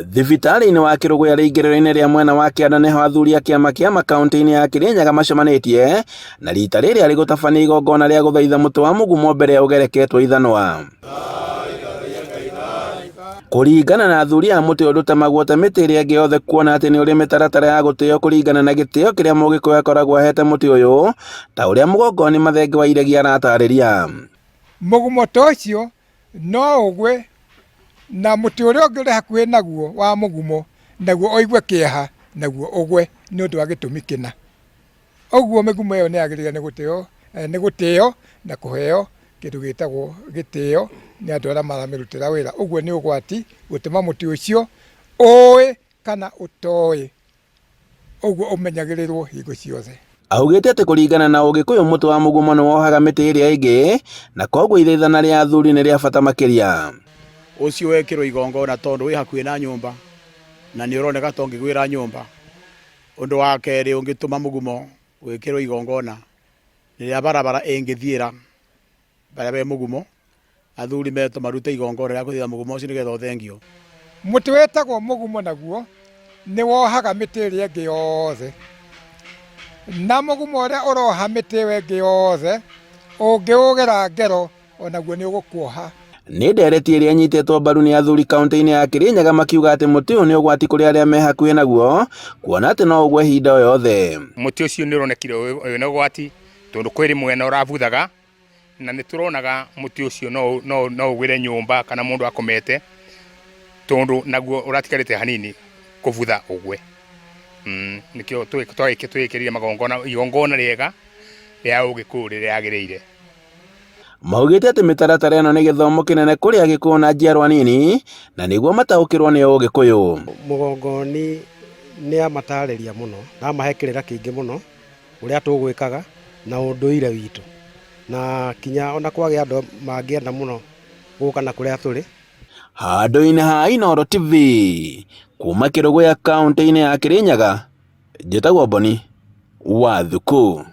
Thibitarĩ-inĩ wa Kĩrũgũya rĩingĩrĩro-inĩ rĩa mwena wa kĩanda nĩho athuri a kĩama kĩa makaũntĩ-inĩ ya Kĩrĩnyaga macemanĩtie na rita rĩrĩ arĩ gũtabania igongona rĩa gũthaitha mũtĩ wa mũgumo mbere ya ũgereketwo ithanwa. Kũringana na athuri a mũtĩ ũyũ ndũtemagwo ta mĩtĩ ĩrĩa ĩngĩ yothe kuona atĩ nĩ ũrĩ mĩtaratara ya gũtĩo kũringana na gĩtĩo kĩrĩa mũgĩkũyũ akoragwo ahete mũtĩ ũyũ ta ũrĩa Mũgongoni Mathenge wa Iregi aratarĩria. Mũgumo ta ũcio no ũgwe na mũtĩ ũrĩa ũngĩ ũrĩ hakuhĩ naguo wa mũgumo naguo ũigue kĩeha naguo ũgwe nĩ ũndũ wa gĩtũmi kĩna. Ũguo mĩgumo ĩyo nĩ yagĩrĩire nĩ gũtĩo, nĩ gũtĩo na kũheo kĩndũ gĩtagwo gĩtĩo nĩ andũ arĩa maramĩrutĩra wĩra. Ũguo nĩ ũgwati gũtema mũtĩ ũcio ũĩ kana ũtoĩ. Ũguo ũmenyagĩrĩrwo hingo ciothe. Augĩte atĩ kũringana na Ũgĩkũyũ mũtĩ wa mũgumo nĩ wohaga mĩtĩ ĩrĩa ĩngĩ na koguo ithaithana rĩa athuri nĩ rĩa bata makĩria. Ũcio wekĩrwo igongona tondũ wĩ hakuhĩ na nyũmba na nĩ ũroneka ta ũngĩgwĩra nyũmba. Ũndũ wa kerĩ ũngĩtũma mũgumo wĩkĩrwo igongona rĩrĩa barabara ĩngĩthiĩra Harĩa he mũgumo, athuri metwo marute igongona rĩa kũthĩra mũgumo ũcio nĩgetha ũthengio. Mũtĩ wĩtagwo mũgumo naguo nĩ wohaga mĩtĩ ĩrĩa ĩngĩ yothe. Na mũgumo ũrĩa ũroha mĩtĩ ĩyo ĩngĩ yothe, ũngĩũgera ngero, o naguo nĩ ũgũkuoha. Nĩ ndereti ĩrĩa ĩnyitĩtwo mbaru nĩ athuri kaũntĩ-inĩ ya Kĩrĩnyaga makiuga atĩ mũtĩ ũyũ nĩ ũgwati kũrĩ arĩa me hakuhĩ naguo kuona atĩ no ũgwe ihinda o yothe. Mũtĩ ũcio nĩ ũronekire wĩna ũgwati tondũ kwĩ mwena ũrabuthaga na nĩ tũronaga mũtĩ ũcio no, no, no ũgwĩre nyũmba kana mũndũ akomete tondũ naguo ũratigarĩte hanini kũbutha ũgwe. Nĩkĩo twĩkĩrire magongona igongona rĩega rĩa ũgĩkũyũ rĩrĩa rĩagĩrĩire. Maugĩte atĩ mĩtaratara ĩno nĩ gĩthomo kĩnene kũrĩ Agĩkũyũ na njiarwa nini na nĩguo mataũkĩrwo nĩ Ũgĩkũyũ. Mũgongoni nĩ amatarĩria mũno na amahe kĩrĩra kĩingĩ mũno ũrĩa tũgwĩkaga na ũndũire witũ. Na kinya ona kwagĩa andũ mangĩenda mũno gũka na kũrĩa tũrĩ. Handũ-inĩ ha Inooro TV, kuma Kĩrũgũya kaũntĩ-inĩ ya Kĩrĩnyaga, njĩtagwo Boni wa Thuku.